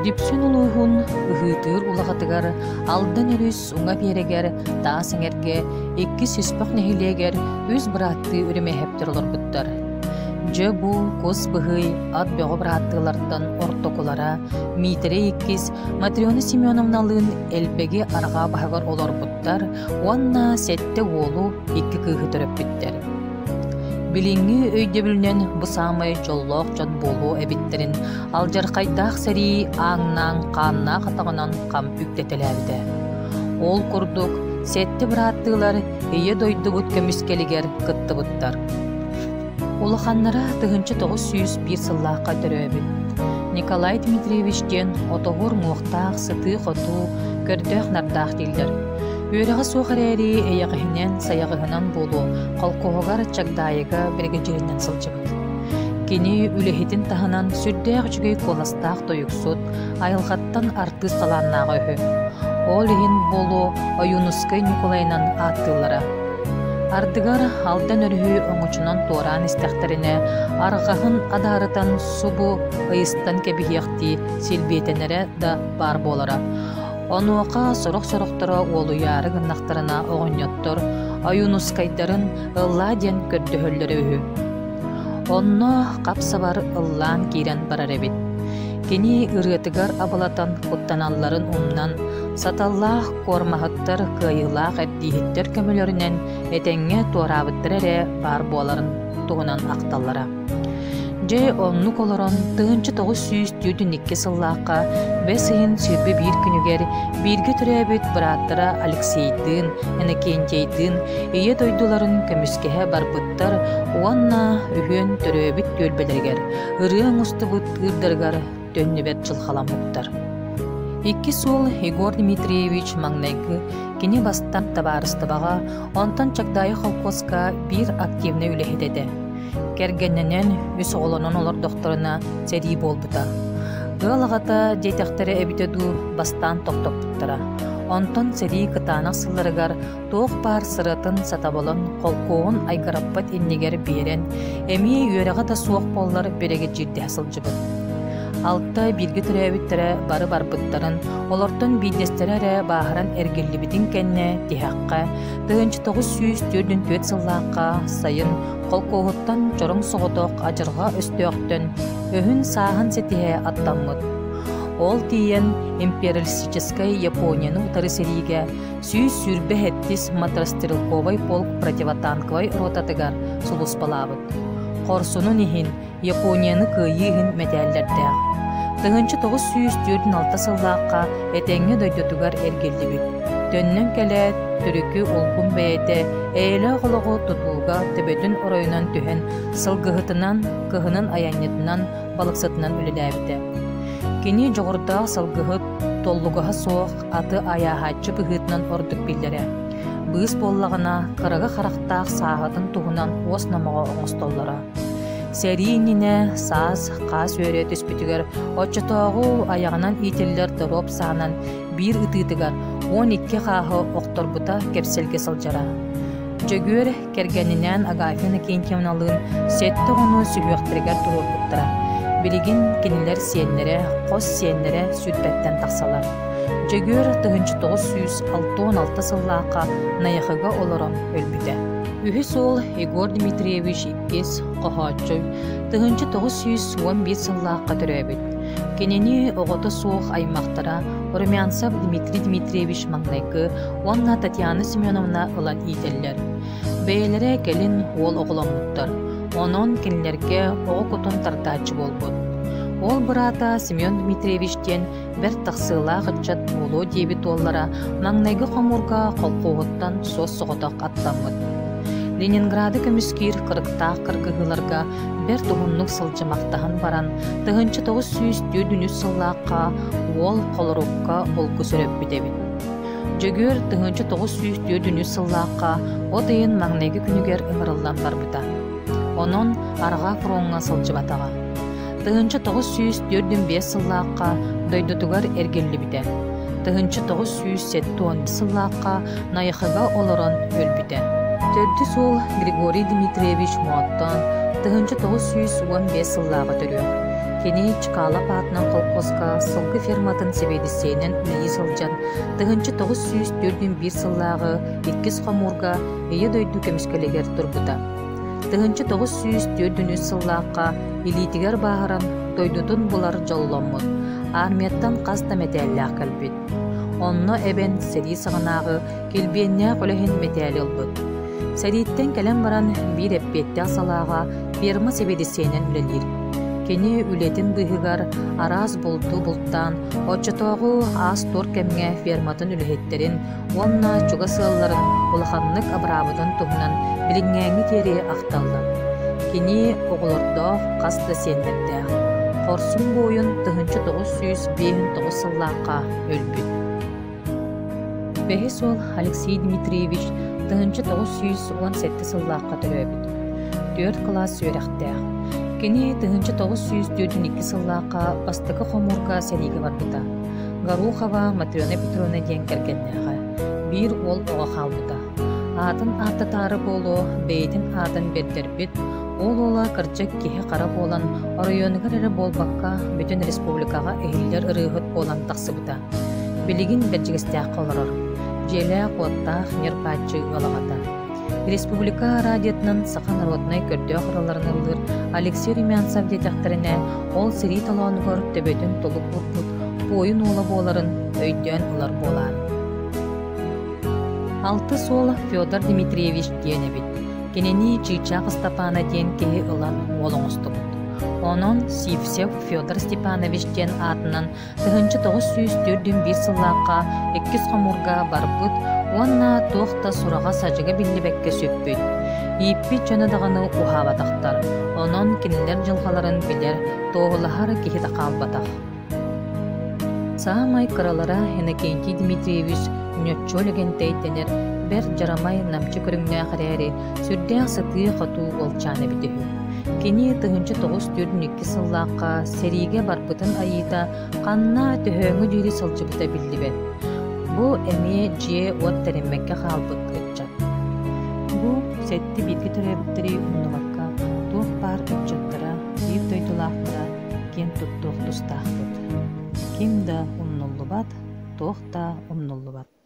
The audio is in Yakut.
Дүпсүн улууһун Ыһыытыыр улаҕатыгар Алдан өрүс уҥа биэрэгэр Таас Эҥэргэ иккис Өспөх нэһилиэгэр үс бырааттыы Үрүмэһэптэр олорбуттар. Дьэ бу кус быһый ат бөҕө бырааттыылартан ортокулара Миитэрэй иккис Матрена Семеновналыын Элбэги арҕаа баһыгар олорбуттар уонна сэттэ уолу, икки кыыһы төрөппүттэр. Билиҥҥи өйдөбүлүнэн бу саамай дьоллоох дьон буолуо эбиттэрин алдьархайдаах сэрии ааҥнаан хааннаах атаҕынан хам үктэтэлээбитэ. Ол курдук, сэттэ бырааттыылар Ийэ дойдубут көмүскэлигэр кыттыбыттар. Улаханнара 1901 сыллаахха төрөөбүт. Николай Дмитриевич диэн отоһур муохтаах сытыы-хотуу, көрдөөх-нардаах дииллэр. Үөрэҕэ суох эрээри эйэҕэһинэн, сайаҕаһынан буолуо, холкуоһугар Чагдаайыга биригэдьииринэн сылдьыбыт. Кини үлэһитин таһынан сүрдээх үчүгэй куоластаах тойуксут, айылҕаттан артыыс талааннааҕа үһү. Ол иһин буолуо Ойуунускай Ньукулайынан ааттыыллара. Ардыгар Алдан өрүһү оҥочонон туораан истэхтэринэ, арҕаһын адаарытан субу ыйыстан кэбиһиэхтии силбиэтэнэрэ да баар буолара. Онуоха сорох-сорохторо уолуйаары гыннахтарына оҕонньоттор Ойуунускайдарын ыллаа диэн көрдөһөллөрө үһү. Онно хап-сабар ыллаан киирэн барар эбит. Кини ырыатыгар абылатан куттаналларын умнан, саталлаах куормаһыттар кыайыылаах эрдииһиттэр көмөлөрүнэн этэҥҥэ туораабыттара эрэ баар буоларын туһунан ахталлара. Дьэ, оннук олорон 1942 сыллаахха бэс ыйын 21 күнүгэр бииргэ төрөөбүт бырааттара Алексейдыын, Иннокентийдыын Ийэ дойдуларын көмүскэһэ барбыттар уонна үһүөн төрөөбүт түөлбэлэригэр ырыа оҥостубут ыырдарыгар төннүбэт дьылҕаламмыттар. Иккис уол Егор Дмитриевич маҥнайгы кини бастаан табаарыстыбаҕа, онтон Чагдаайы холкуоска биир активнай үлэһит этэ. Кэргэннэнэн, үс оҕолонон олордохторуна сэрии буолбута. Ыал аҕата диэтэхтэрэ эбитэ дуу, бастаан тохтоппуттара. Онтон сэрии кытаанах сылларыгар туох баар сыратын, сатабылын холкуоһун айгыраппат иннигэр биэрэн, эмиэ үөрэҕэ да суох буоллар бирэгэдьиирдэһэ сылдьыбыт. Алта бииргэ төрөөбүттэрэ бары барбыттарын, олортон биирдэстэрэ эрэ бааһыран эргиллибитин кэннэ тиһэххэ 1944 сыллаахха сайын холкуоһуттан чороҥ соҕотох адьырҕа өстөөхтөн өһүн-сааһын ситиһэ аттаммыт. Ол тиийэн империалистическай Японияны утары сэриигэ 127 моторострелковай полк противотанковай ротатыгар сулууспалаабыт. Хорсунун иһин Японияны кыайыы иһин мэтээллэрдээх. 1946 сыллаахха этэҥҥэ дойдутугар эргиллибит. Төннөн кэлээт, төрүкү улгум бэйэтэ эйэлээх олоҕу тутууга төбөтүн оройунан түһэн, сылгыһытынан, кыһынын айанньытынан, балыксытынан үлэлээбитэ. Кини дьоҕурдаах сылгыһыт, толлугаһа суох аты айааһааччы быһыытынан ордук биллэрэ. Быыс буоллаҕына, кыраҕы харахтаах сааһытын туһунан уос номоҕо оҥостоллоро. Сэрии иннинэ саас хаас үөрэ түспүтүгэр оччотооҕу айаҕынан иитиллэр доруоп саанан биир ытыытыгар 12 хааһы охторбута кэпсэлгэ сылдьара. Дьөгүөр кэргэнинээн Агафья Иннокентьевналыын сэттэ оҕону сүһүөхтэригэр туруорбуттара. Билигин кинилэр сиэннэрэ, хос сиэннэрэ сүүрбэттэн тахсалар. Дьөгүөр 1966 сыллаахха Найахыга олорон өлбүтэ. Үһүс уол Егор Дмитриевич иккис хоһооччу 1911 сыллаахха төрөөбүт. Кинини оҕото суох аймахтара Румянцев Дмитрий Дмитриевич маҥнайгы уонна Татьяна Семеновна ылан иитэллэр. Бэйэлэрэ кэлин уол оҕоломмуттар, онон кинилэргэ оҕо кутун тардааччы буолбут. Ол быраата Семен Дмитриевич диэн бэрт тахсыылаах ыччат буолуо диэбит уоллара маҥнайгы хомуурга холкуоһуттан суос-соҕотох аттаммыт. Ленинграды көмүскүүр кырыктаах кыргыһыыларга бэрт уһуннук сылдьымахтаһан баран, 1943 сыллаахха уол холорукка булгу сөрөппүт эбит. Дьөгүөр 1943 сыллаахха от ыйын маҥнайгы күнүгэр ыҥырыллан барбыта. Онон Арҕаа фроҥҥа сылдьыбатаҕа. 1945 сыллаахха дойдутугар эргиллибитэ. 1970 сыллаахха Найахыга олорон өлбүтэ. Төрдүс уол Григорий Дмитриевич Мооттоон 1915 сыллааҕы төрүөх. Кини Чкалов аатынан холкуоска сылгы ферматын сэбиэдиссэйинэн үлэлии сылдьан, 1941 сыллааҕы иккис хомуурга Ийэ дойду көмүскэлигэр турбута. 1943 сыллаахха илиитигэр бааһыран дойдутун булар дьолломмут, армияттан хас да мэтээллээх кэлбит. Онно эбэн сэрии саҕанааҕы килбиэннээх үлэһин мэтээли ылбыт. Сэрииттэн кэлэн баран биир эппиэттээх салааҕа ферма сэбиэдиссэйинэн үлэлиир. Кини үлэтин быыһыгар араас булту бултаан, оччотооҕу аас-туор кэмҥэ ферматын үлэһиттэрин уонна чугас ыалларын улаханнык абыраабытын туһунан билиҥҥээҥҥи диэри ахталлар. Кини оҕолордоох хас да сиэннэрдээх. Хорсун буойун 1959 сыллаахха өлбүт. Бэһис уол Алексей Дмитриевич 1917 сыллаахха төрөөбүт. Түөрт кылаас үөрэхтээх. Кини 1942 сыллаахха бастакы хомуурга сэриигэ барбыта. Горохова Матрена Петровна диэн кэргэннээҕэ. Биир уол оҕо хаалбыта. Аатын ааттатаары буолуо, бэйэтин аатын бэрдэрбит, ол уола кырдьык киһи-хара буолан, оройуонугар эрэ буолбакка, бүтүн республикаҕа иһиллэр ырыаһыт буолан тахсыбыта. Билигин Бэрдьигэстээххэ олорор. Дьиэлээх-уоттаах ньир-бааччы ыал аҕата. Республика радиотынан саха народнай көрдөөх ыраларын ыллыыр Алексей Румянцев диэтэхтэринэ, ол сэрии толоонугар төбөтүн толук уурбут буойун уола буоларын өйдөөн ылар буолаар. Алтыс уол Федор Дмитриевич диэн эбит. Кинини Чыычаах Ыстапаана диэн киһи ылан уол оҥостубут. Онон Сивцев Федор Степанович диэн аатынан 1941 сыллаахха иккис хомуурга барбыт уонна туох да сураҕа-садьыга биллибэккэ сүппүт. Ииппит дьоно даҕаны уһаабатахтар, онон кинилэр дьылҕаларын билэр, туоһулаһар киһи да хаалбатах. Саамай кыралара Иннокентий Дмитриевич Ньоччуо Лэгэнтэй дэнэр бэрт дьарамай намчы көрүҥнээх эрээри, сүрдээх сытыы-хотуу уолчаан эбит үһү. Кини 1942 сыллаахха сэриигэ барбытын айыыта ханна төһөөҥҥө диэри сылдьыбыта биллибэт. Бу эмиэ дьиэ-уот тэриммэккэ хаалбыт ыччат. Бу сэттэ бииргэ төрөөбүттэри умнубакка туох баар ыччаттара, биир дойдулаахтара киэн туттуох тустаахпыт. Ким да умнуллубат, туох да умнуллубат.